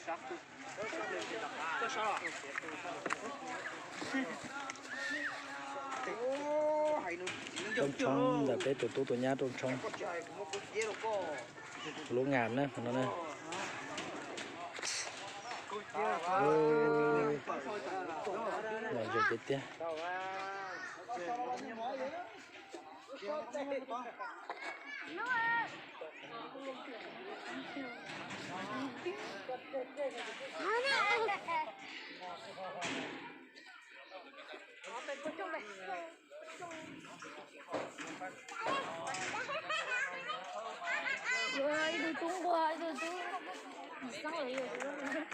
Rooj tshoob ntawm peb tus tub tus nyab rooj tshoob. Lub ngam na no na. Lom zem tiag tiag. Ib tug tub nquag, ib tug tub.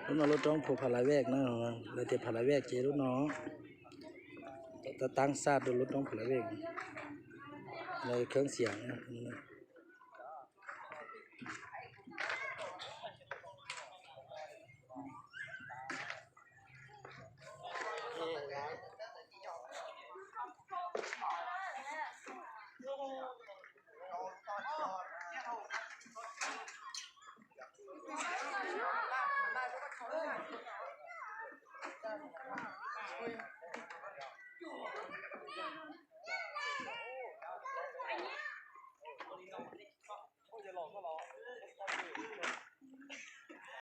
Lub no lub roob phu Pha La Vej na, lawv tias Pha La Vej ces lub no. Tab taab xaj rau lub roob Pha La Vej, lawv kheeb xiam.